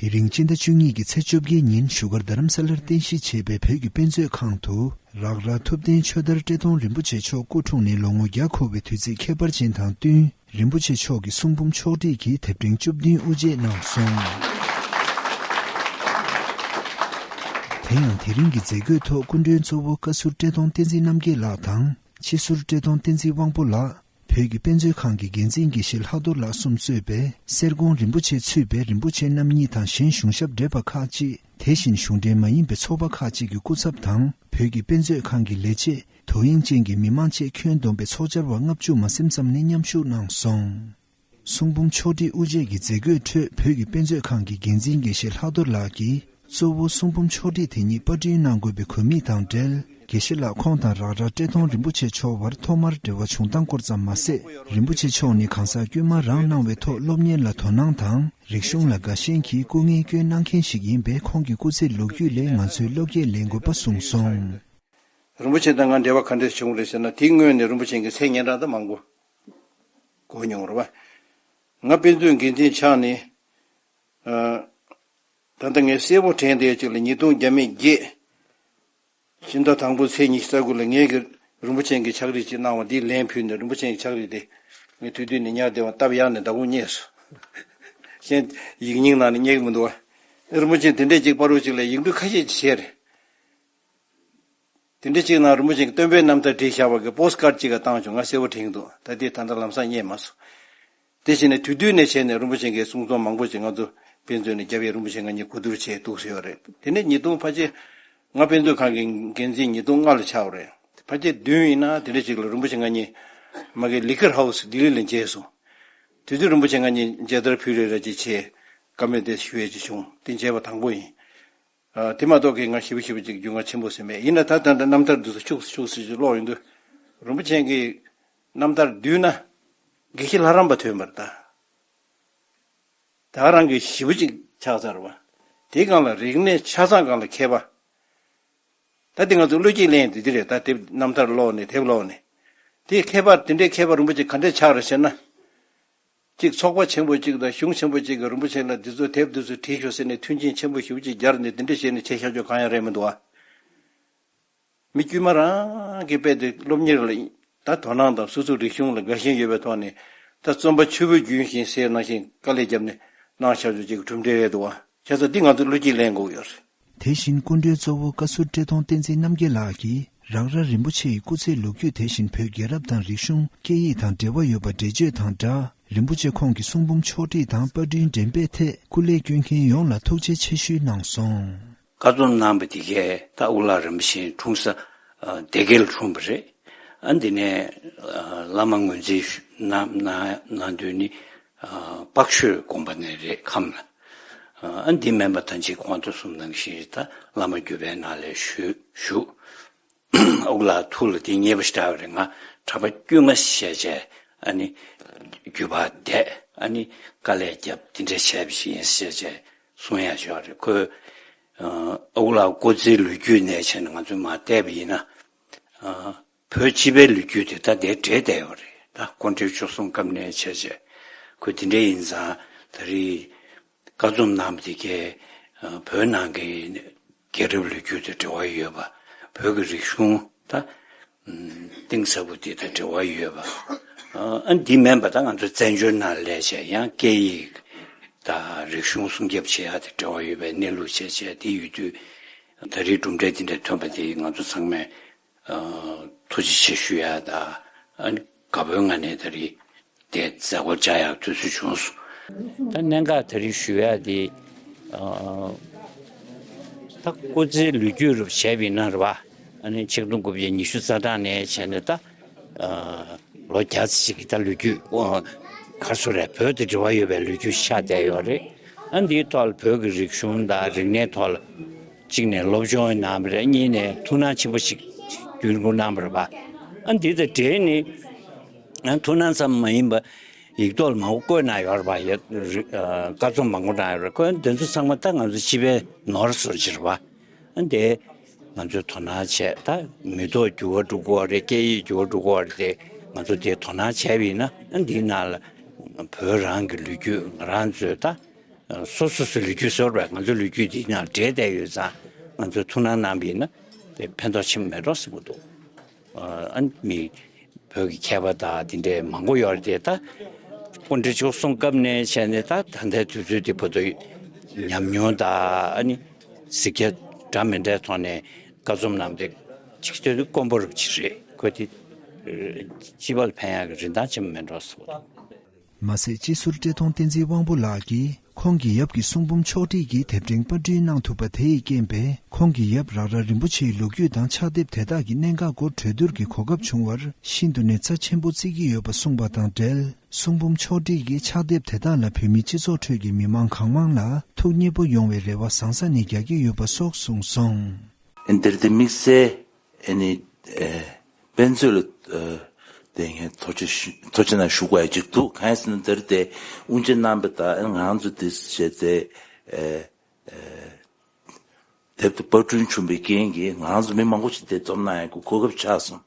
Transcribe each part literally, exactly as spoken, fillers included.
དེ་རིང་སྤྱི་ཟླ་བཅུ་གཉིས་ཀྱི་ཚེས་བཅོ་བརྒྱད་ཉིན་བཞུགས་སྒར་རྡ་རམ་ས་ལར་རྟེན་གཞི་བྱས་པའི་བོད་ཀྱི་དཔེ་མཛོད་ཁང་དུ། རག་ར་ཐུབ་བསྟན་ཆོས་དར་བཀྲས་མཐོང་རིན་པོ་ཆེ་མཆོག་སྐུ་འཁྲུངས་ནས་ལོ་ངོ་བརྒྱ་འཁོར་བའི་དུས་ཚིགས་ཁྱད་པར་ཅན་དང་བསྟུན། རིན་པོ་ཆེ་མཆོག་གི་གསུང་འབུམ་ཕྱོགས་བསྒྲིགས་ཀྱི་དེབ་ཕྲེང་བཅུ་བདུན་དབུ་འབྱེད་གནང་སོང་། དེ་ཡང་དེ་རིང་གི་མཛད་སྒོའི་ཐོག་སྐུ་མགྲོན་གཙོ་བོ་བཀའ་ཟུར་བཀྲས་མཐོང་བསྟན་འཛིན་རྣམ་རྒྱལ་ལགས་དང་། ཕྱི་ཟུར་བཀྲས་མཐོང་བསྟན་འཛིན་དབང་པོ་ལགས། བོད་ཀྱི་དཔེ་མཛོད་ཁང་གི་འགན་འཛིན་དགེ་བཤེས་ལྷག་རྡོར་ལགས་གསུམ་གཙོས་པའི་གསེར་ཀོང་རིན་པོ་ཆེ་ཚུད་པའི་རིན་པོ་ཆེ་རྣམ་གཉིས་དང་གཞན་གཞུང་ཞབས་བགྲེས་པ་ཁག་ཅིག་དེ་བཞིན་གཞུང་འབྲེལ་མ་ཡིན་པའི་ཚོགས་པ་ཁག་ཅིག་གི་སྐུ་ཚབ་དང་། བོད་ཀྱི་དཔེ་མཛོད་ཁང་གི་ལས་བྱེད། དོ་དབྱིངས་ཅན་གྱི་མི་མང་བཅས་ཁྱོན་བསྡོམས་པའི་ཚོགས་བཅར་བ་ལྔ་བཅུ་མ་ཟིན་ཙམ་ནས་མཉམ་ཞུགས་གནང་སོང་། གསུང་འབུམ་ཕྱོགས་བསྒྲིགས་དབུ་འབྱེད་ཀྱི་མཛད་སྒོའི་ཁྲོད་བོད་ཀྱི་དཔེ་མཛོད་ཁང་གི་འགན་འཛིན་དགེ་བཤེས་ལྷག་རྡོར་ལགས་ཀྱིས། གཙོ་བོ་གསུང་འབུམ་ཕྱོགས་བསྒྲིགས་དེ་ཉིད་པར་སྐྲུན་གནང་དགོས་པའི་དགོས་དམིགས་དང་འབྲེལ། དགེ་བཤེས་ལགས་ཁོང་དང་རག་ར་བཀྲས་མཐོང་རིན་པོ་ཆེ་མཆོག་བར་ཐོག་མར་འབྲེལ་བ་བྱུང་སྟངས་སྐོར་ཙམ་མ་ཟད། རིན་པོ་ཆེ་མཆོག་ནི་གང་ཟག་དཀྱུས་མ་རང་གནང་བའི་ཐོག་སློབ་གཉེར་ལ་དོ་སྣང་དང་། རིག་གཞུང་ལ་དགའ་ཞེན་གྱིས་སྐུ་ངལ་བསྐྱོན་གནང་མཁན་ཞིག་ཡིན་པས། ཁོང་གི་སྐུ་ཚེའི་ལོ་རྒྱུས་ལས་ང་ཚོས་བློ་སྐྱེད་ལེན་དགོས་པ་གསུངས་སོང་། རིན་པོ་ཆེ་དང་ང་འབྲེལ་བ་ག་འདྲ་བྱུང་རེད་ཟེར་ན། དེའི་སྔོན་ནས་རིན་པོ་ཆེ་གི་མཚན་སྙན་གྲགས་ད་མང་པོ་གོ་མྱོང་རེད་བ། ང་དཔེ་མཛོད་འགན་འཛིན་ཆགས་ནས། ཨ། ད་ལྟ་ངས་གསལ་པོ་དྲན་བསྡད་ཅིག་ལ་ཉིས་སྟོང་བརྒྱ་མེད་བརྒྱད། ཕྱི་ཟླ་དང་པོ་ཚེས་ཉི་ཤུ་རྩ་དགུ་ལ་ངས་གི་རིན་པོ་ཆེ་གི་ཕྱག་བྲིས་ཅིག་གནང་བ་འདིའི་ལན་ཕུལ་ནས། རིན་པོ་ཆེ་གི་ཕྱག་བྲིས་དེ་ངས་དུས་དུས་ནས་ཉར་བསྡད་པ་སྟབས་ཡག་ནས་བདག་པོ་རྙེད་སོང་། གཞན་ཡིག་རྙིང་ནང་ནས་རྙེད་ཀྱི་མི་འདུག་བ། རིན་པོ་ཆེ་དེ་འདྲས་ཅིག་པར་རོ་ཅིག་ལ་ཡིག་འབྲུ་ཁ་ཤས་ཅིག་བྱས་རེད། དེ་འདྲ་ཅིག་ནང་རིན་པོ་ཆེ་གི་སྟོན་པའི་རྣམ་ཐར་བྲིས་བཞག་པ་གི་པོ་སི་ཀར་ཅིག་ག་བཏང་བྱུང་། ང་གསལ་པོ་དྲན་གྱི་འདུག་ད་ལྟའི་ད་ལྟ་ལམ་སང་རྙེད་མ་སོང་། དེ་བྱས་ནས་དུས་དུས་ནས་བྱས་ནས་རིན་པོ་ཆེ་གི་གསུང་རྩོམ་མང་པོ་ཅིག་ང་ཚོ་དཔེ་མཛོད་ནས་རྒྱབ་ཡས། རིན་པོ་ཆེ་ང་གཉིས་གོ་བསྡུར་བྱས་འདུག་ཟེར་ཡོད་རེད། དེ་ནས་ཉིས་སྟོང་ཕལ་ཆེར་ང་དཔེ་མཛོད་ཁང་གི་འགན་འཛིན་ཉིས་སྟོང་ལྔ་ལ་ཆགས་པ་རེད། ཕལ་ཆེར་བདུན་ཡིན་ན་དེ་འདྲ་ཅིག་ལ་རིན་པོ་ཆེ་ང་གཉིས་མ་གི་ལི་ཁར་ཧའུ་སི་ལྡི་ལི་ལ་མཇལ་སོང་། དེ་དུས་རིན་པོ་ཆེ་ང་གཉིས་མཇལ་དར་ཕུལ་རེ་རེ་ཅིག་བྱས། བཀའ་མོལ་དེ་ཞུ་ཡས་ཅིག་བྱུང་། དེ་མཇལ་བ་དང་པོ་ཡིན། ཨ། དེ་མ་གཏོགས་ཀྱི་ང་ཞེ་པོ་ཞེ་པོ་ཅིག་རྒྱུས་མངའ་ཆེན་པོ་ཟིན་མེད། ཡིན་ན་ད་ད་ད་རྣམ་ཐར་འདི་ཚོ་ཤུགས་སུ་ཤུགས་སུ་ཅིག་ཀློག་ཡོང་དུས། རིན་པོ་ཆེ་གི་རྣམ་ཐར་བསྡུས་ན་དགེ་བཤེས་ལྷ་རམས་པ་ཐོན་པར་གདའ། ད་རང་གི་ཞེ་པོ་ཅིག་ཆགས་ཚར་བ། དེའི་སྒང་ལ་རིག་གནས་ཆ་ཚང་སྒང་ལ་མཁས་པ། ད་དེ་ང་ཚོ་བློ་སྐྱེད་ལེན་དེ་འདི་རེད། ད་དེབ་རྣམ་ཐར་ཀློག་ནས། དེབ་ཀློག་ནས། དེ་མཁས་པ་དེ་འདྲའི་མཁས་པ་རིན་པོ་ཆེ་ག་འདྲས་ཆགས་རེད་ཟེར་ན། གཅིག་ཚོགས་པ་ཆེན་པོ་གཅིག་དང་གཞུང་ཆེན་པོ་གཅིག་གིས་རིན་པོ་ཆེ་ལ་འདི་ཚོ་དེབ་འདི་ཚོ་བྲིས་ཤོག་ཟེར་ནས་མཐུན་རྐྱེན་ཆེན་པོ་ཞེ་པོ་ཅིག་སྦྱར་ནས་དེ་འདྲ་བྱས་ནས་བྱས་བཞག་ཆོག་གང་ཡང་རེད་མི་འདུག་ཨ། མི་དཀྱུས་མ་རང་གི་དཔེ་དེ་སློབ་གཉེར་ལ་ད་དོ་སྣང་དང་། སོ་སོའི་རིག་གཞུང་ལ་དགའ་ཞེན་ཡོད་པའི་ཐོག་ནས། ད་རྩོམ་པ་ཆུ་བོའི་རྒྱུན་བཞིན་ཟེར་ནང་བཞིན་དཀའ་ལས་བརྒྱབ་ནས་གནང་བཞག་ཆོག་ཅིག་གྲུབ་འབྲས་རེད་འདུག་ཨ། བྱས་ཙང་འདི་ང་ཚོ་བློ་སྐྱེད་ལེན་དགོས་ཡོད་རེད། དེ་བཞིན་སྐུ་མགྲོན་གཙོ་བོ་བཀའ་ཟུར་བཀྲས་མཐོང་བསྟན་འཛིན་རྣམ་རྒྱལ་ལགས་ཀྱིས། རག་ར་རིན་པོ་ཆེ་ཡི་སྐུ་ཚེའི་ལོ་རྒྱུས་དེ་བཞིན་བོད་རྒྱལ་རབས་དང་རིག་གཞུང་། སྐད་ཡིག་དང་འབྲེལ་བ་ཡོད་པ་འགྲེལ་བརྗོད་དང་སྦྲགས། རིན་པོ་ཆེ་ཁོང་གི་གསུང་འབུམ་ཕྱོགས་བསྒྲིགས་དང་པར་སྐྲུན་འགྲེམས་སྤེལ་ཐད་སྐུ་ལས་བསྐྱོན་མཁན་ཡོངས་ལ་ཐུགས་རྗེ་ཆེ་ཞུའི་གནང་སོང་། བཀའ་རྩོམ་གནང་བ་དེ་གས་ད་ཨུ་ལགས་རིན་པོ་ཆེ་འཁྲུངས་ས་སྡེ་དགེ་ལ་འཁྲུངས་པ་རེད། ཨ། འདི་ནས་བླ་མ་ངོས་འཛིན་གནང་གནང་དུས་ནི། ཨ། པག་ཤོད་དགོན་པ་ནས་རེད། ཁམས་ལ། ཨ། འདི་མིན་པ་ད་ཅི་གོང་དུ་གསུངས་ནང་བཞིན་ད་བླ་མ་བརྒྱུད་པའི་ནང་ལ་ཞུགས་ཞུགས། ཨུ་ལགས་ཐུགས་ལ་དེ་ངེས་པ་ཞིག་འདྲ་བ་རེད། ང་གྲྭ་པ་དཀྱུས་མ་བྱས་བྱས། ཨ་ནི་བརྒྱུད་པ་བསྡད། ཨ་ནི་དཀའ་ལས་བརྒྱབ། དེ་འདྲ་བྱས་པ་ཞིག་ཡིན་ཟེར་བྱས་གསུང་ཡག་ཅིག་ཡོད་རེད། ཁོས། ཨ། ཨུ་ལགས་སྐུ་ཚེའི་ལོ་རྒྱུས་ནས་བྱས་ནས་ང་ཚོས་མར་བལྟས་པ་ཡིན་ན། ཨ། བོད་སྤྱི་པའི་ལོ་རྒྱུས་དེ་ད་དེ་འདྲས་བསྡད་ཡོད་རེད། ད་ཀོང་སྤྲུལ་ཆོས་གསུམ་སྐབས་ནས་བྱས་བྱས། ཁོས་དེ་འདྲས་ཡིན་ཙང་ད་རེས་བཀའ་རྩོམ་གནང་བ་དེ་གས། ཨ། བོད་ནང་གི་རྒྱལ་རབས་ལོ་རྒྱུས་དང་འབྲེལ་བ་ཡོད་པ། བོད་ཀྱི་རིག་གཞུང་ད་གཏིང་ཟབ་པོ་དེ་དང་འབྲེལ་བ་ཡོད་པ། ཨ། འདི་མིན་པ་ད་ང་ཚོ་བཙན་བྱོལ་ནང་སླེབས་བྱས་ཡང་སྐད་ཡིག་དང་རིག་གཞུང་སྲུང་སྐྱོབ་བྱེད་ཡག་དང་འབྲེལ་བ་ཡོད་པའི་གནས་ལུགས་བྱས་བྱས་དེ་ཡོད་དུས། ད་རེས་གྲུབ་འབྲས་དེ་འདྲ་ཐོན་པ་དེ་ང་ཚོ་ཚང་མས། ཨ། ཐུགས་རྗེ་ཆེ་ཞུ་ཡག་དང་། ཨ་ནི་དགའ་པོའི་ངང་ནས་ད་རེས་དེ་མཛད་སྒོ་བཅར་ཡག་དུས་ཚོད་བྱུང་སོང་། ད་གནད་འགག་ད་རེས་ཞུ་ཡག་དེ། ཨ། ད་སྐུ་ཚེའི་ལོ་རྒྱུས་རུ་བྱས་པ་ཡིན་ན་རེད་བ། ཨ་ནི་ཆིག་སྟོང་དགུ་བརྒྱ་ཉི་ཤུ་རྩ་གྲངས་ནས་བྱས་ནས་ད། ཨ། ལོ་བརྒྱ་ཙམ་ཞིག་གི་ད་ལོ་རྒྱུས། ཨ། ག་རེ་ཟེར་རེད། བོད་དང་འབྲེལ་བ་ཡོད་པའི་ལོ་རྒྱུས་ཆགས་བསྡད་ཡོད་རེད། ཨ། འདིའི་ཐོག་ལ་བོད་ཀྱི་རིག་གཞུང་དང་རིག་གནས་ཐོག་ལ། གཅིག་ནས་སློབ་སྦྱོང་གནང་བ་རེད། གཉིས་ནས་ཐུགས་སྣང་ཆེན་པོ་ཞིག་བསྐྱོན་དགོས་གནང་བ་རེད་པ། ཨ། འདི་དང་འབྲེལ་ནས། ཨ། ཐུགས་སྣང་ཙམ་མ་ཡིན་པ། ཡིག་ཐོག་ལ་མང་པོ་བཀོད་གནང་ཡོད་རེད་པ། ཡ། རི། ཨ། བཀའ་རྩོམ་མང་པོ་གནང་ཡོད་རེད། ཁོ་འདི་ཚོ་ཚང་མ་ད་ང་ཚོ་སྤྱི་པའི་ནོར་བཟོ་ཅིག་རེད་པ། ཨ། འདི་ང་ཚོས་དོ་སྣང་བྱས། ད་མི་ཐོག་འགྱུར་བ་འགྲོ་གི་ཡོད་རེད། སྐད་ཡིག་འགྱུར་བ་འགྲོ་གི་ཡོད་རེད་དེ། ང་ཚོ་དེ་དོ་སྣང་བྱས་པ་ཡིན་ན། ཨ། འདིའི་ནང་ལ་བོད་རང་གི་ལོ་རྒྱུས་ང་རང་ཚོས་ད། སོ་སོ་སོའི་ལོ་རྒྱུས་ཟེར་བ། ང་ཚོའི་ལོ་རྒྱུས་འདི་ནང་འདྲེས་བསྡད་ཡོད་ཙང་། ང་ཚོས་ཐུགས་སྣང་གནང་བ་ཡིན་ན་དེ་ཕན་ཐོགས་ཆེན་པོ་མེད་འགྲོ་བསམ་གྱི་འདུག་ཨ་ནི་མི་བོད་ཀྱི་མཁས་པ་དང་དེ་འདྲའི་མང་པོ་ཡོད་རེད་དེ། ད་སྐུ་ཕྲེང་བཅུ་གསུམ་སྐབས་ནས་བྱས་ནས་ད་ད་ལྟའི་དུས་ཚོད་འདི་བར་དུ་ཉམས་མྱོང་དང་ཨ་ནི་གཟིགས་རྒྱ་འདྲ་མི་འདྲའི་ཐོག་ནས་བཀའ་རྩོམ་གནང་བ་དེ་གཅིག་ཏུ་དཀོན་པོ་རུ་ཅིག་རེད། ཁོ་དེ་སྤྱི་པ་ལ་ཕན་ཡག་གི་རིན་ཐང་ཆེན་པོ་མེད་འགྲོ་བསམ་གྱི་འདུག་མ་ཟད་སྤྱི་ཟུར་བཀྲས་མཐོང་བསྟན་འཛིན་དབང་པོ་ལགས་ཀྱིས་ཁོང་གི་ཡབ་ཀྱི་གསུང་འབུམ་ཕྱོགས་བསྒྲིགས་ཀྱི་དེབ་ཕྲེང་པར་སྐྲུན་གནང་ཐུབ་པ་དེ་ཡིས་རྐྱེན་པས། ཁོང་གི་ཡབ་རག་ར་རིན་པོ་ཆེའི་ལོ་རྒྱུས་དང་ཕྱག་དེབ་དེ་དག་གི་གནད་འགག་སྐོར་གྲོས་བསྡུར་གྱི་གོ་སྐབས་བྱུང་བར་ཤིན་ཏུ་ནས་རྩ་ཆེན་པོ་བརྩི་གི་ཡོད་པ་གསུངས་པ་དང་འབྲེལ། གསུང་འབུམ་ཕྱོགས་བསྒྲིགས་ཀྱི་ཕྱག་དེབ་དེ་དག་ལ་བོད་མི་སྤྱི་ཚོགས་ཁྲོད་ཀྱི་མི་མང་གང་མང་ལ་ཐུགས་མཉེས་པོ་ཡོང་བའི་རེ་བ་བཟང་ས་ནས་རྒྱག་གི་ཡོད་པ་སོགས་གསུངས་སོང་། འདིར་དེ་དམིགས་བསལ། ཨ་ནི། ཨེ། དཔེ་མཛོད་ལ། ཨེ། དེ་ངས་ཐུགས་རྗེ་ཞུ་ཐུགས་རྗེ་གནང་ཞུ་དགོས་ཡ་ཅིག་འདུག་གང་ཡིན་ཟེར་ན་འདིར་དེ་དབུ་འབྱེད་གནང་བ་དང་། ཨ་ནི་ང་རང་ཚོ་དེ་བྱས་ཚེ། ཨེ། ཨེ། དེབ་དེ་པར་སྐྲུན་བྱུང་བའི་རྐྱེན་གྱིས་ང་རང་ཚོ་མི་མང་པོ་ཞིག་དེ་འཛོམས་གནང་ཡ་གི་གོ་སྐབས་ཆགས་སོང་།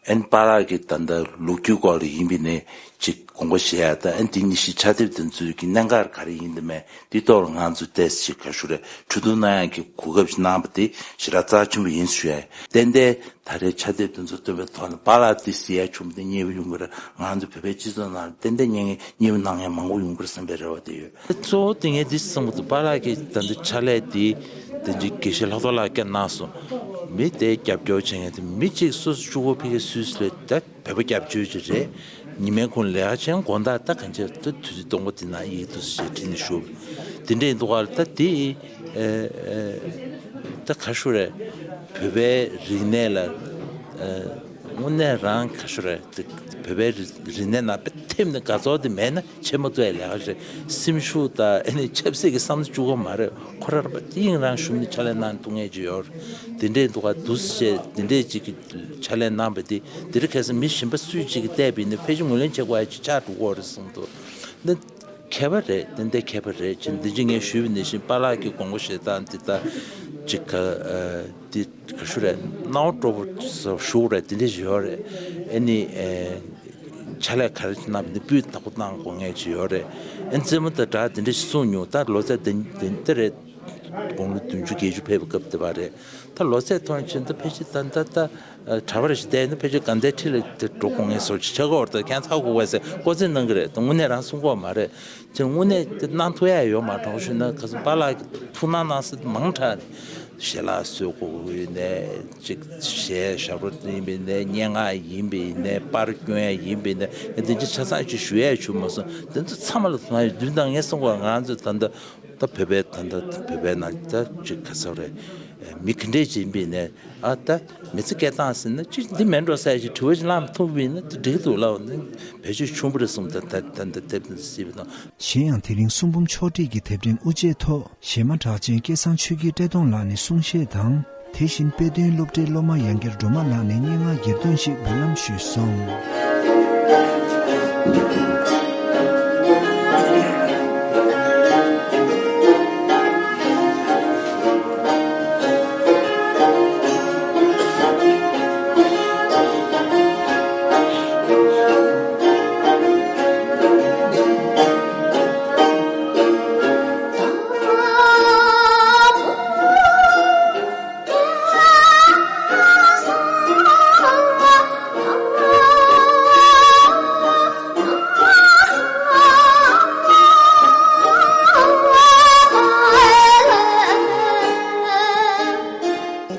ཨ་ནི་པཱ་ལགས་ཀྱི་ད་ལྟ་ལོ་རྒྱུས་སྐོར་ལ་ཡིན་པའི་ནས་ཅིག་དགོངས་པ་བཞེས་ཡ་དང་། ཨ་ནི་དེ་ནི་ཕྱག་དེབ་དེ་ཚོའི་གི་གནད་འགག་ག་རེ་ཡིན་དེ་མེད་དེ་ཐོག་ལ་ང་ཚོ་ཏོག་ཙམ་ཅིག་ག་ཞུ་རེད། གྲོས་བསྡུར་གནང་ཡ་གི་གོ་སྐབས་ཤིག་གནང་བ་དེ་ཞེ་དྲག་རྩ་ཆེན་པོ་ཡིན་ཞུ་ཡ། ཏན་ཏན་ད་རེས་ཕྱག་དེབ་དེ་ཚོ་བཏོན་པའི་ཐོག་ནས་པཱ་ལགས་དེ་གཟིགས་ཡ་བྱུང་བ་དེ་མཉེས་པོ་ཡོང་གི་རེད། ང་ཚོ་བོད་པའི་སྤྱི་ཚོགས་ནང་ཏན་ཏན་མཉེས་མཉེས་པོ་གནང་མཁན་མང་པོ་ཡོང་གི་རེད་བསམ་པའི་རེ་བ་དེ་ཡོད། གཙོ་བོ་དེ་ངས་འདི་གསུང་གི་འདུག་པཱ་ལགས་ཀྱིས་ད་འདི་ཕྱག་ལས་འདི་དེ་འདྲའི་དགེ་བཤེས་ལྷག་རྡོར་ལགས་བསྐྱངས་གནང་སོང་། མི་དེ་རྒྱབ་སྐྱོར་བྱེད་མཁན་དེ་མི་གཅིག་སོ་སོ་གཅིག་པོ་ཕ་གིར་སུད་སི་ལ་ད་བོད་པ་སྐྱབས་བཅོལ་གྱི་རེད། ཉི་མའི་ཁོང་ལས་ཀ་བྱེད་དགོངས་དག་ད་གང་བྱེད་ད་དུས་ཚོད་སྟོང་པ་དེ་ན་ཡིག་ཏུ་བྱེད་བྲིས་ནས་ཞུ། དེ་འདྲ་ཡིན་འདུག་ག་ད་དེ་ཨེ་ཨེ་ད་ག་ཞུ་རེད། བོད་པའི་རིག་གནས་ལ་ཨེ་དངོས་གནས་རང་ག་ཞུ་རེད། དེ་བོད་པའི་རིག་རིག་གནས་ནང་དཔེ་ཐེབས་ནས་དགའ་ཚོར་དེ་མེད་ན་བྱེད་མ་ཐུབ་ཡ་ལས་ཀ་རེད། སེམས་ཤུགས་དང་ཨ་ནི་ཆབ་སྲིད་ཀྱི་བསམ་བློ་བཅུག་གི་མ་རེད། ཁོ་རང་པ་དེ་ཡིན་རང་ཞུམ་ནས་ཕྱག་ལས་གནང་ཐུབ་མཁན་ཅིག་ཡོད་རེད། དེ་འདྲས་འདུག་ག་འདུག་སེ་བྱས་དེ་འདྲས་ཅིག་གི་ཕྱག་ལས་གནང་བ་དེ་དེ་རིང་ཁ་སང་མི་གཞན་པ་སུས་ཅིག་གིས་བལྟས་པ་ཡིན་ན་ཕལ་ཆེར་ངོས་ལེན་བྱེད་དགོས་ཡ་ཅིག་ཆགས་འགྲོ་གི་རེད་བསམ་འདུག་འདི་མཁས་པ་རེད། ཏན་ཏན་མཁས་པ་རེད། ཅིག་འདི་ཅིག་ངས་ཞུས་པ་ནང་བཞིན་པཱ་ལགས་ཀྱི་དགོངས་པ་བཞེས་སྟངས་འདི་ལྟར་ཅིག་ག་ཨ་འདི་ག་ཞུ་རེད། སྣང་བ་སྤྲོ་པོ་ཞུ་རེད། དེ་འདྲ་ཞིག་ཡོད་རེད། ཨ་ནི་ཨེ་ཕྱག་ལས་ག་རེ་གནང་བ་འདི་སྤུས་དག་པོ་གནང་དགོས་མཁན་ཅིག་ཡོད་རེད། ཨ་ནི་རྩེད་མོ་དང་སྦྲགས་དེ་འདྲ་ཞིག་གསུངས་མྱོང་། ད་ལོ་ཙཱ་དེ་དེ་འདི་རེད། དགུང་ལོ་བདུན་ཅུ་བརྒྱད་ཅུ་ཕེབས་པའི་སྐབས་དེ་བ་རེད། ད་ལོ་ཚད་མཐོང་ཕྱིན་ད་ཕལ་ཆེར་ད་ད་ད་གྲྭ་པ་རེ་ཞིག་བསྡད་ན་ཕལ་ཆེར་དགའ་ལྡན་ཁྲི་ལ་དེ་འགྲོ་དགོས་མཁན་བཟོ་ཅིག་ཆགས་ཀྱི་ཡོད་རེད། ད་ཁྱེད་ཚ་དགོས་པ་ཟེར་སྐོར་ཚིག་གནང་གི་རེད། ད་དངོས་གནས་རང་གསུང་གི་ཡོད་མ་རེད། དེ་དངོས་གནས་དེ་གནང་ཐུབ་ཡ་ཡོད་མ་རེད། ག་རེ་ཞུ་ན་ཁ་སང་པཱ་ལགས་ཀྱི་ཐུགས་སྣང་གནང་ས་དེ་མང་དྲགས་རེད། ཞལ་ལག་གསོལ་དགོས་ཡིན་ནའི་ཅིག་གཞས་ཞབས་བྲོ་ཡིན་པ་ཡིན་ནའི་སྙན་ངག་ཡིན་པ་ཡིན་ནའི་པར་སྐྱོན་ཡ་ཡིན་པ་ཡིན་ནའི་དེ་འདྲ་ཆ་ཚང་ཅིག་ཞུ་ཡ་བྱུང་མ་སོང་། དེ་ཚོ་ཚང་མ་ལ་ཐུགས་སྣང་ཡོད། དུས་དང་ངས་གསུང་གི་ཡོད་རེད། ང་ཚོ་ད་ལྟ་ད་བོད་པའི་ད་ལྟ་བོད་པའི་ནང་ད་ཅིག་ག་ཚོད་རེད། མི་ག་འདྲས་ཅིག་ཡིན་པ་ཡིན་ནའི་ཨ་ད་མི་ཚེ་སྐྱེལ་སྟངས་ཟེར་ན་ཅིག་འདི་མིན་འགྲོ་ཟེར་ཞིག་དྲི་བ་ཞིག་བླངས་ཐུབ་པ་ཡིན་ན་ད་འགྲིག་གི་འདུག་ལབ་ནི་བེད་སྤྱོད་ཆུང་པོ་རེད་གསུངས། ད་ད་ད་ད་དེབ་ནི་སྲིད་པ་དང་། གཞན་ཡང་དེ་རིང་གསུང་འབུམ་ཕྱོགས་བསྒྲིགས་ཀྱི་དེབ་ཕྲེང་དབུ་འབྱེད་ཐོག་གཞས་མ་གྲགས་ཅན་སྐལ་བཟང་ཆོས་སྐྱིད་བཀྲས་མཐོང་ལགས་ནས་གསུང་བཤད་དང་། དེ་བཞིན་དཔེ་སྟོན་སློབ་གྲྭའི་སློབ་མ་ཡང་སྐྱར་སྒྲོལ་མ་ལགས་ནས་སྙན་ངག་གྱེར་འདོན་ཞིག་འབུལ་ལམ་ཞུས་སོང་།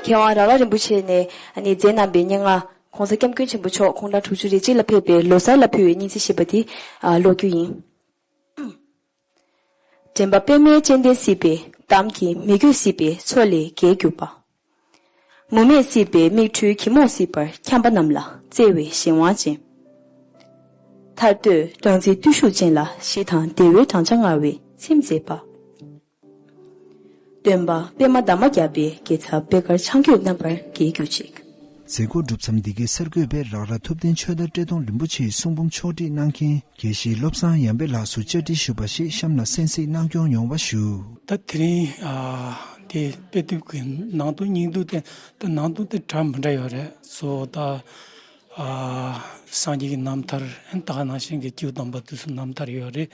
མཁས་དབང་ར་ལ་རིན་པོ་ཆེ་ནས་ཨ་ནི་མཛད་གནང་བའི་སྙན་ངག་༧གོང་ས་༧སྐྱབས་མགོན་ཆེན་པོ་མཆོག་དགུང་གྲངས་དྲུག་ཅུ་རེ་གཅིག་ལ་ཕེབས་པའི་ལོ་གསར་ལ་ཕུལ་བའི་སྙན་ཚིག་ཞེས་པ་འདི་ཀློག་རྒྱུ་ཡིན། དྲན་པ་པདྨའི་སྤྱན་ལྡན་སྲིད་པའི་འདམ་གྱིས་མི་གོས་སྲིད་པའི་མཚོ་ལས་བརྒལ་གྱུར་པ། མུ་མེད་སྲིད་པའི་མིག་འཕྲུལ་གྱིས་རྨོངས་སྲིད་པར་འཁྱམས་པ་རྣམས་ལ་བརྩེ་བའི་གཞན་དབང་ཅན། ཐར་འདོད་སྦྲང་རྩིའི་བརྟུལ་ཞུགས་ཅན་ལ་ཞི་དང་བདེ་བའི་བགྲང་བྱ་མངའ་བའི་ཚིམ་མཛད་པ། སྟོན་པ་པདྨ་འདབ་མ་བརྒྱ་པའི་དགེ་ཚབ་པད་དཀར་འཆང་གོས་རྣམ་པར་རྒྱལ་གྱུར་ཅིག། མཛད་སྒོ་གྲུབ་མཚམས་འདི་གའི་གསར་འགོད་པས་རག་ར་ཐུབ་བསྟན་ཆོས་དར་བཀྲས་མཐོང་རིན་པོ་ཆེའི་གསུང་འབུམ་ཕྱོགས་བསྒྲིགས་གནང་མཁན་དགེ་བཤེས་བློ་བཟང་ཡར་འཕེལ་ལགས་སུ་བཅར་འདྲི་ཞུས་པ་ཞིག་གཤམ་ལ་གསན་གཟིགས་གནང་སྐྱོང་ཡོང་བ་ཞུ། ད་དེ་རིང་ཨ་དེ་དཔེ་དེབ་ཀྱི་ནང་དོན་སྙིང་བསྡུས་དེ་ད་ནང་དོན་དེ་འདྲ་མི་འདྲ་ཡོད་རེད། སོ་ད་ཨ་སངས་རྒྱས་ཀྱི་རྣམ་ཐར། ད་ག་ནང་བཞིན་གྱི་སྐྱེས་བུ་དམ་པ་དེ་ཚོའི་རྣམ་ཐར་ཡོད་རེད།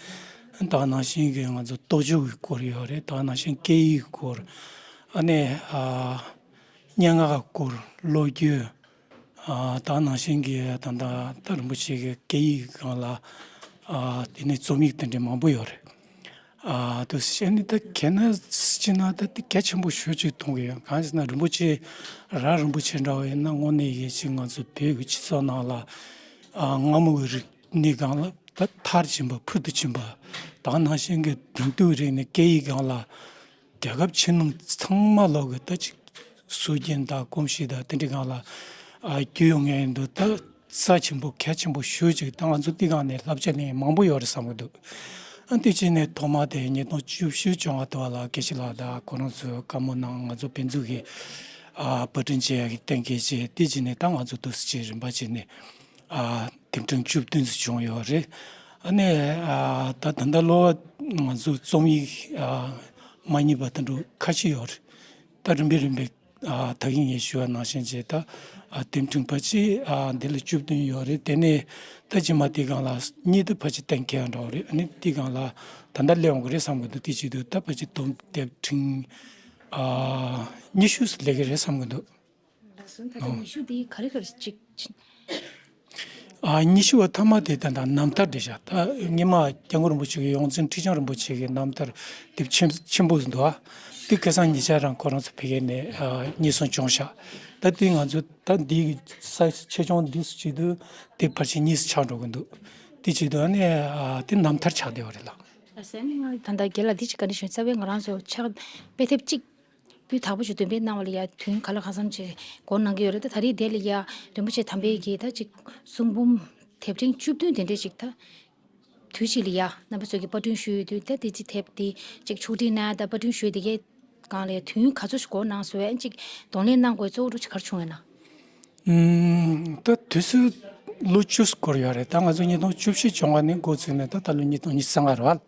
ད་ག་ནང་བཞིན་གྱི་ང་ཚོ་རྟོགས་བརྗོད་ཀྱི་སྐོར་ཡོད་རེད། ད་ག་ནང་བཞིན་སྐད་ཡིག་སྐོར། ཨ་ནི་ཨ་སྙན་ངག་སྐོར། ལོ་རྒྱུས། ཨ་ད་ག་ནང་བཞིན་གྱི་ད་ལྟ་ད་རིན་པོ་ཆེ་གི་སྐད་ཡིག་སྒང་ལ་ཨ་དེ་ནས་རྩོམ་ཡིག་དེ་འདྲ་མང་པོ་ཡོད་རེད། ཨ་དུ་ཤེས་ནི་ད་གལ་ན་ཅི་ན་ད་དེ་གལ་ཆེན་པོ་ཞེ་ཅིག་མཐོང་གི་ཡོད། གང་ཞེ་ན་རིན་པོ་ཆེ་ར་རིན་པོ་ཆེ་འདྲ་བ་ཡིན་ན་དངོས་གནས་ཡིན་ཅིག་ང་ཚོ་བོད་ཀྱི་སྤྱི་ཚོགས་ནང་ལ་ཨ་སྔ་མོ་གི་རིག་གནས་སྒང་ལ་ད་མཐར་ཕྱིན་པ་ཕུལ་དུ་ཕྱིན་པ། ད་ག་ནང་བཞིན་གྱི་དེང་དུས་རིག་གནས་སྐད་ཡིག་སྒང་ལ་རྒྱལ་ཁབ་ཕྱི་ནང་ཚང་མ་ལོག་གི་ད་ཅིག་སྲོལ་རྒྱུན་དང་གོམས་གཤིས་དང་དེ་འདྲའི་སྒང་ལ་ཨ་བསྒྱུར་ཡོང་མཁན་འདུག་ད་རྩ་ཆེན་པོ་གལ་ཆེན་པོ་ཞེ་ཅིག་ད་ང་ཚོ་དེ་སྒང་ནས་བསླབ་བྱ་ལེན་མཁན་མང་པོ་ཡོད་རེད་བསམ་གྱི་འདུག་ཨ་དེ་བྱས་ནས་ཐོག་མ་དེ་ཉིས་སྟོང་བཅུ་བཞི་བཅོ་ལྔ་དུ་བ་ལ་དགེ་བཤེས་ལགས་དང་ཁོ་རང་ཚོས་བཀའ་མོལ་གནང་། ང་ཚོ་བོད་ཚོགས་ཀྱི་ཨ་པར་སྐྲུན་བྱེད་ཡག་གི་གཏན་འཁེལ་བྱས། དེ་བྱས་ནས་ད་ང་ཚོ་འདུག་སེ་བྱས་རིམ་པ་བྱས་ནས་ཨ་དེབ་ཕྲེང་བཅུ་བདུན་ཙམ་བྱུང་ཡོད་རེད། ཨ་ནི་ཨ་ད་ད་ལྟ་ལོ་ང་ཚོ་རྩོམ་ཡིག་ཨ་མ་རྙེད་པ་དེ་འདྲ་ཁ་ཤས་ཡོད་རེད། ད་རིམ་པས་རིམ་པས་ཨ་ད་གིན་ངས་ཞུས་པ་ནང་བཞིན་བྱས། ད་ཨ་དེབ་ཕྲེང་ཕལ་ཆེར་ཨ་འདི་ལ་བཅུ་བདུན་ཡོད་རེད། དེ་ནས་ད་རྗེས་མ་དེའི་སྒང་ལ་གཉིས་དེ་ཕལ་ཆེར་གཏན་འཁེལ་འདྲ་བོ་རེད། ཨ་ནི་དེའི་སྒང་ལ་ད་ལྟ་སླེབས་ཡོང་གི་རེད་བསམ་གྱི་འདུག་དེ་བྱེད་དུས་ད་ཕལ་ཆེར་དོན་དེབ་ཕྲེང་ཨ་ཉི་ཤུ་ཙམ་སླེབས་ཀྱི་རེད་བསམ་གྱི་འདུག་ལགས་སོ། ད་ལྟ་ཉི་ཤུ་དེ་ག་རེ་ག་རེ་གཅིག་ཨ་ཉི་ཤུ་བ་མཐའ་མ་དེ་ད་ལྟ་རྣམ་ཐར་རེད་ཤག་ད་སྔོན་མ་སྐྱབས་མགོན་རིན་པོ་ཆེ་གི་ཡོངས་འཛིན་ཁྲི་བྱང་རིན་པོ་ཆེ་གི་རྣམ་ཐར་དེབ་ཆེན་ཆེན་པོ་ཟིག་འདུག་ཨ་དེ་ཁ་སང་ཉེ་ཆར་རང་ཁོ་རང་ཚོ་ཕ་གི་ནས་ཨ་རྙེད་སོང་བྱུང་ཤག་ད་དེ་ང་ཚོ་ད་འདི་གི་ས་ཆེ་ཆུང་འདི་སུ་བྱེད་དུས་དེ་ཕལ་ཆེར་གཉིས་སུ་ཆགས་འགྲོ་གི་འདུག་དེ་བྱེད་དུས་ཨ་ནི་ཨ་དེ་རྣམ་ཐར་ཆགས་བསྡད་པ་རེད་ལགས། ད་ཟེར་ནི་ང་ད་ལྟ་རྒན་ལགས་འདི་ཅིག་བཀའ་འདྲི་ཞུ། རྩ་བའི་ང་རང་ཚོ་ཕྱག་དཔེ་དེབ་གཅིག་དུས་དག་པོ་ཞིག་འདོན་སྤེལ་གནང་བ་ལ་ཡ་དུས་ཁ་ལ་ཁ་སང་ཅིག་འགོར་གནང་གི་ཡོད་རེད། ད་ད་རེས་དེ་ལ་ཡ་རིན་པོ་ཆེ་དམ་པའི་གི་ད་ཅིག་གསུང་འབུམ་དེབ་ཕྲེང་བཅུ་བདུན་དེ་འདྲས་ཅིག་ད་དུས་གཅིག་ལ་ཡ་རྣམ་པ་ཚོ་གི་པར་སྐྲུན་ཞུ་ཡོད་དུས། ད་དེ་ཅིག་དེབ་དེ་ཅིག་ཕྱོགས་སྒྲིག་གནང་ཡ་ད་པར་སྐྲུན་ཞུ་ཡ་དེ་གའི་སྒང་ལ་ཡ་དུས་ཡུན་ག་ཚོད་ཞིག་འགོར་གནང་སོང་བས། ཅིག་གདོང་ལེན་གནང་དགོས་གཙོ་བོ་འདྲ་ཅིག་ག་རེ་བྱུང་ཡོད་ན། ཨུམ། ད་དུས་ཚོད་ལོ་བཅུ་འགོར་ཡོད་རེད། ད་ང་ཚོ་ཉིས་སྟོང་བཅུ་བཞི་བྱུང་བ་ནས་འགོ་བཙུགས་ནས་ད་ད་ལོ་ཉིས་སྟོང་ཉི་ཤུ་རྩ་ལྔ་རེད་བ།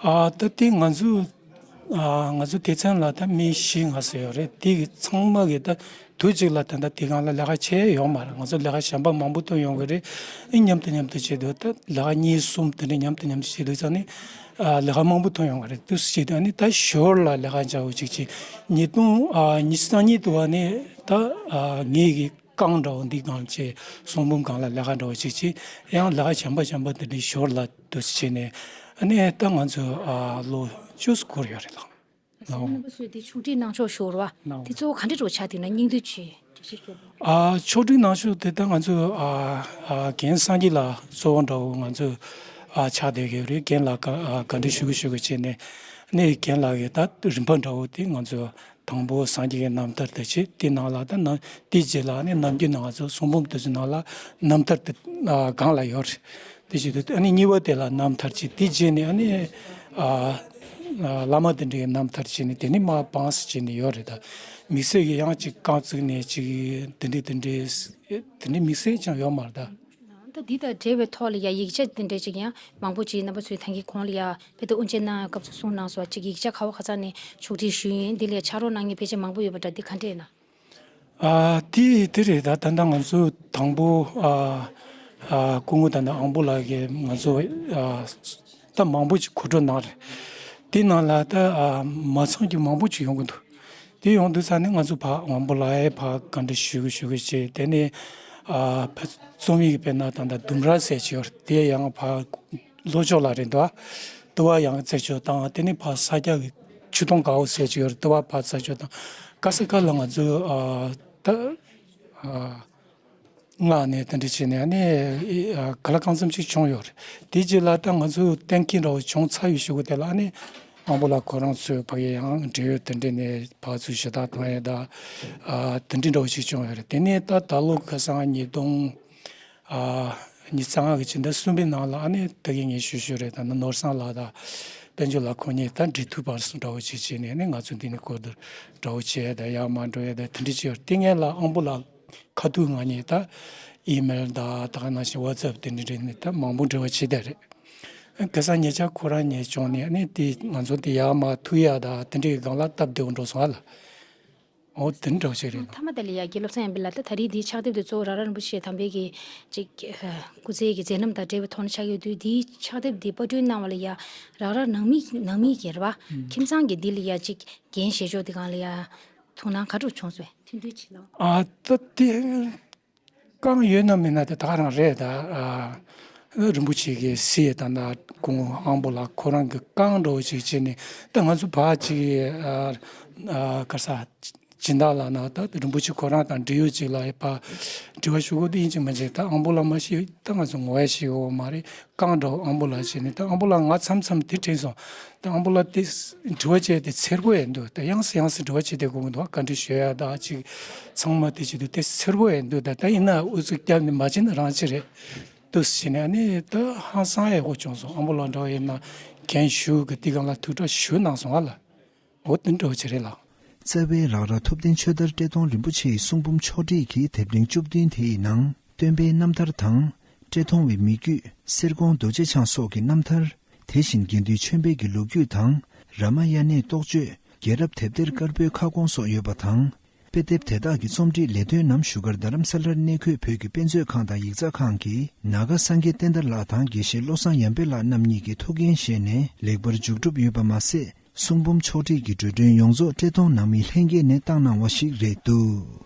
ཨ་ད་དེ་ང་ཚོ་ཨ་ང་ཚོ་སྡེ་ཚན་ལ་ད་མི་བཞི་ལྔ་ཙམ་ཡོད་རེད། དེ་གི་ཚང་མ་གི་ད་དུས་གཅིག་ལ་ད་ལྟ་དེ་སྒང་ལ་ལས་ཀ་བྱེད་ཡོད་མ་རེད། ང་ཚོ་ལས་ཀ་གཞན་པ་མང་པོ་ཐོན་ཡོང་གི་རེད། ཨེ་མཉམ་དུ་མཉམ་དུ་བྱེད་དུས་ད་ལས་ཀ་གཉིས་གསུམ་དེ་འདྲ་མཉམ་དུ་མཉམ་དུ་བྱེད་དུས་ཙང་ནི་ཨ་ལས་ཀ་མང་པོ་ཐོན་ཡོང་གི་རེད། དུས་སུ་བྱེད་དུས་ཨ་ནི་ད་ཞོར་ལ་ལས་ཀ་འཇའ་བོ་གཅིག་བྱེད། ཉིས་སྟོང་ཨ་ཉི་ཤུ་རྩ་གཉིས་དུ་བ་ནི་ད་ཨ་ངེད་ཀྱི་རྐང་འདྲ་བོ་འདི་སྒང་བྱས། གསུང་འབུམ་སྒང་ལ་ལས་ཀ་འདྲ་བོ་ཅིག་བྱས། ཡང་ལས་ཀ་གཞན་པ་གཞན་པ་དེ་འདྲའི་ཞོར་ལ་དུ་བྱས་ནས་ཨ་ནི་ད་ང་ཚོ་ཨ་ལོ་བཅུ་འགོར་ཡོད་རེད་ལགས། ཨ་ཟེར་ན་རྣམ་པ་ཚོས་དེ་ཕྱོགས་སྒྲིག་གནང་ཕྱོགས་ཞུ་བ་རེད་བ། གནང་བ། དེ་གཙོ་བོ་ག་འདྲ་འདྲ་བོ་ཆགས་འདུག་ན། སྙིང་བསྡུས་ཅིག་འགྲེལ་བཤད་སྐྱོན་པ། ཨ་ཕྱོགས་སྒྲིག་གནང་ཕྱོགས་དེ་ད་ང་ཚོ་ཨ་ཨ་རྒན་སངས་རྒྱས་ལགས་གཙོ་བོ་འདྲ་བོ་ང་ཚོ་ཨ་ཆགས་བསྡད་ཡོད་རེད། རྒན་ལགས་ག་ཨ་བཀའ་འདྲི་ཞུ་གི་ཞུ་གི་བྱས་ནས་ནས་རྒན་ལགས་ཀྱིས་ད་རིམ་པ་འདྲ་བོ་དེ་ང་ཚོ་དང་པོ་སངས་རྒྱས་ཀྱི་རྣམ་ཐར་དེ་བྱས། དེ་ནང་ལ་ད་ནང་དེའི་རྗེས་ལ་ནི་ནམ་རྒྱུན་ནང་ང་ཚོ་གསུང་འབུམ་དེ་ཚོའི་ནང་ལ་རྣམ་ཐར་དེ་ཨ་སྒང་ལ་ཡོད་རེད། དེ་བྱེད་དུས་ཨ་ནི་གཉིས་པ་དེ་ལ་རྣམ་ཐར་བྱས། དེའི་རྗེས་ནས་ཨ་ནི་ཨ་ཨ་བླ་མ་དེ་འདྲའི་རྣམ་ཐར་བྱས་ནས་དེ་ནི་མར་བང་སོ་བྱས་ནས་ཡོད་རེད། ད་དམིགས་བསལ་གྱི་ཡང་ཅིག་རྐང་བཙུགས་ནས་ཅིག་དེ་འདྲའི་དེ་འདྲའི་དེ་འདྲའི་དམིགས་བསལ་ཅང་ཡོད་མ་རེད་ད། ད་འདི་དང་འབྲེལ་བའི་ཐོག་ལ་ཡ་ཡིག་ཆ་དེ་འདྲ་ཅིག་ཡང་མང་པོ་ཅིག་རྣམ་པ་ཚོས་ད་གིན་གོང་ལ་ཡ་དཔེ་དེབ་དབུ་འབྱེད་གནང་སྐབས་སུ་གསུངས་གནང་སོང་བ། ཅིག་ཡིག་ཆ་ག་བ་ག་ས་ནས་ཕྱོགས་སྒྲིག་ཞུས་ཡིན། འདི་ལ་ཡ་ཕྱག་རོགས་གནང་མཁན་ཕལ་ཆེར་མང་པོ་ཡོད་པ་འདྲ། འདི་ག་འདྲས་ཡིན་ན། ཨ་དེ་དེ་རེད། ད་ད་ལྟ་ང་ཚོ་དང་པོ་ཨ་ཨ་སྐུ་ངོ་ད་ལྟ་དབང་པོ་ལགས་ཀྱིས་ང་ཚོ་ཨ་ད་མང་པོ་ཅིག་གོ་སྒྲིག་གནང་རེད། དེ་ནང་ལ་ད་ཨ་མ་ཚང་རྒྱུ་མང་པོ་ཅིག་ཡོང་གི་འདུག་དེ་ཡོང་དུས་ཙང་ནས་ང་ཚོ་ཕར་དབང་པོ་ལགས་ཡས་ཕར་བཀའ་འདྲི་ཞུ་གི་ཞུ་གི་བྱས། དེ་ནས་ཨ་ཕར་རྩོམ་ཡིག་དཔེར་ན་ད་ལྟ་ལྡུམ་ར་ཟེར་གྱི་ཡོད་རེད། དེ་ཡང་ཕར་ལྷོ་ཕྱོགས་ལ་རེད་འདུག་དུ་བ་ཡང་རྩད་གཅོད་བཏང་། དེ་ནས་ཕར་ས་སྐྱ་གི་ཆུ་དོང་དཀར་པོ་ཟེར་གྱི་ཡོད་རེད། དུ་བ་ཕར་རྩད་གཅོད་བཏང་། ཀ་ས་ཀ་ལ་ང་ཚོས་ཨ་ད་ཨ་མངགས་ནས་དེ་འདྲ་བྱས་ནས་ཨ་ནི་ཨ་ག་ལ་གང་འཚམ་ཅིག་བྱུང་ཡོད་རེད། དེ་རྗེས་ལ་ད་ང་ཚོས་གཏན་འཁེལ་འདྲ་བོ་བྱུང་ཚར་བའི་གཞུག་གུ་དེ་ལ་ཨ་ནི་དབང་པོ་ལགས་ཁོ་རང་ཚོས་ཕ་གི་ཡང་འབྲེལ་ཡོད་དེ་འདྲ་ནས་ཕར་ཚུར་ཞུ་དག་གཏོང་ཡས་དང་ཨ་དེ་འདྲ་འདྲ་བོ་ཞིག་བྱུང་ཡོད་རེད། དེ་ནས་ད་ད་ལོ་ཁ་སང་ཉིས་སྟོང་ཨ་ཉི་ཤུ་རྩ་ལྔ་གི་ཕྱི་ཟླ་གསུམ་པའི་ནང་ལ་ཨ་ནི་ད་གིན་ངས་ཞུས་ཞུས་རེད། ད་ནི་ནོར་བཟང་ལགས་དང་དཔལ་འབྱོར་ལགས་ཁོང་གཉིས་ད་འབྲེལ་མཐུད་པ་འདྲ་བོ་ཅིག་བྱས་ནས་ནི་ང་ཚོ་འདི་ནས་གོ་བསྡུར་འདྲ་བོ་བྱས་དང་ཡར་མར་འགྲོ་ཡས་དང་དེ་འདྲ་ཅིག་ཡོད་རེད། དེ་སྔོན་ལ་དབང་པོ་ལགས་ཁ་ཐུག་ང་གཉིས་ད་ཨི་མེལ་དང་ད་ག་ནང་བཞིན་ཝ་ཙབ་དེ་འདྲ་འདྲ་ནས་ད་མང་པོ་འབྲེལ་བ་བྱས་བསྡད་རེད། ཁ་སང་ཉེ་ཆར་ཁོ་རང་གཉིས་བྱུང་ནས་ཨ་ནི་དེ་ང་ཚོ་དེ་ཡར་མར་ཐུག་ཡ་དང་དེ་འདྲའི་སྒང་ལ་སྟབས་བདེ་པོ་འགྲོ་སོང་ཨ་ལ། འོ་དེ་འདྲ་བོ་ཅིག་རེད་ལགས། མཐའ་མ་དེ་ལ་ཡ་དགེ་བློ་བཟང་དབྱངས་པའི་ལགས། ད་ད་རེས་འདིའི་ཕྱག་དེབ་དེ་གཙོ་བོ་རང་རང་རིན་པོ་ཆེ་དམ་པའི་གི་ཅིག་སྐུ་ཚེ་གི་མཛད་རྣམ་དང་འབྲེལ་བའི་ཐོག་ནས་ཆགས་ཡོད་དུས། འདིའི་ཕྱག་དེབ་འདི་པར་སྐྲུན་གནང་བ་ལ་ཡ་རང་རང་ནང་མི་ནང་མི་གི་རེད་པ། ཁྱིམ་ཚང་གི་འདི་ལ་ཡ་ཅིག་འགན་བཞེས་ཕྱོགས་དེ་སྒང་ལ་ཡ་ཐུགས་སྣང་ག་འདྲ་བྱུང་སོང་། མཐུན་སྒྲིལ་བྱེད་ལོ། ཨ་ད་དེ་བཀང་ཡོད་ན་མེད་ན་དེ་ད་ག་རང་རེད། ད་ཨ་རིན་པོ་ཆེ་གི་སྲས་དང་ད་སྐུ་ངོ་དབང་པོ་ལགས་ཁོ་རང་གི་བཀང་འདྲ་བོ་ཅིག་བྱས་ནས། ད་ང་ཚོ་ཕར་ཅིག་ཨ་ཨ་ག་རེ་ཟ། སྦྱིན་བདག་ལགས་ན་ད་རིན་པོ་ཆེ་ཁོ་རང་དང་འབྲེལ་ཡོད་ཅིག་ལ་ཡ་ཕར་དྲི་བ་ཞུ་དགོས་དེ་ཡིན་གཅིག་མིན་གཅིག་ད་དབང་པོ་ལགས་མ་ཤེས། ད་ང་ཚོ་ངོ་ཡ་ཤེས་ཡོད་མ་རེད། བཀང་འདྲ་བོ་དབང་པོ་ལགས་བྱས་ནས། ད་དབང་པོ་ལགས་ང་མཚམས་མཚམས་དེ་དྲན་སོང་། ད་དབང་པོ་ལགས་དེ་དྲི་བ་བྱས་དེ་འཚེར་པོ་ཡིན་འདུག་ད་ཡང་སེ་ཡང་སེ་དྲི་བ་བྱས་དེ་དགོས་མི་འདུག་བཀའ་འདྲི་ཞུ་ཡ་ད་ཅིག་ཚང་མ་དེ་བྱས་དུས་དེ་འཚེར་པོ་ཡིན་འདུག་ད་ད་ཡིན་ན་ཨུ་ཚུགས་བརྒྱབ་ནས་མ་བྱས་ན་རང་ཅི་རེད་འདུག་ཟེར་ནས། ཨ་ནི་ད་ཧང་སང་ཡག་པོ་བྱུང་སོང་། དབང་པོ་ལགས་འདྲ་བོ་ཡིན་ན་རྒན་ཞུ་གི་དེ་སྒང་ལ་ཐུགས་ཁྲལ་ཞུ་གནང་སོང་ཨ་ལགས། འོ་དེ་འདྲ་བོ་ཅིག་རེད་ལགས། རྩ་བའི་རག་ར་ཐུབ་བསྟན་ཆོས་དར་བཀྲས་མཐོང་རིན་པོ་ཆེའི་གསུང་འབུམ་ཕྱོགས་བསྒྲིགས་ཀྱི་དེབ་ཕྲེང་བཅུ་བདུན་དེའི་ནང་སྟོན་པའི་རྣམ་ཐར་དང་། བཀྲས་མཐོང་བའི་མི་རྒྱུད། གསེར་ཀོང་རྡོ་རྗེ་འཆང་སོགས་ཀྱི་རྣམ་ཐར། དེ་བཞིན་དགེ་འདུན་ཆོས་འཕེལ་གྱི་ལོ་རྒྱུས་དང་། རཱ་མ་ཡ་ནའི་རྟོགས་བརྗོད། རྒྱལ་རབས་དེབ་ཐེར་དཀར་པོའི་ཁ་སྐོང་སོགས་ཡོད་པ་དང་། དཔེ་དེབ་དེ་དག་གི་རྩོམ་སྒྲིག་ལས་དོན་རྣམས་བཞུགས་སྒར་རྡ་རམ་ས་ལར་གནས་འཁོད་བོད་ཀྱི་དཔེ་མཛོད་ཁང་དང་ཡིག་ཚགས་ཁང་གིས་ནཱ་ག་སངས་རྒྱས་བསྟན་དར་ལགས་དང་དགེ་བཤེས་བློ་བཟང་ཡར་འཕེལ་ལགས་རྣམ་གཉིས་ཀྱི་ཐུགས་འགན་བཞེས་ནས་ལེགས་པར་མཇུག་གྲུབ་ཡོད་པ་མ་ཟད། གསུང་འབུམ་ཕྱོགས་བསྒྲིགས་ཀྱི་འགྲོ་གྲོན་ཡོངས་རྫོགས་བཀྲས་མཐོང་ནང་མིའི་ལྷན་རྒྱས་ནས་བཏང་གནང་བ་ཞིག་རེད་འདུག།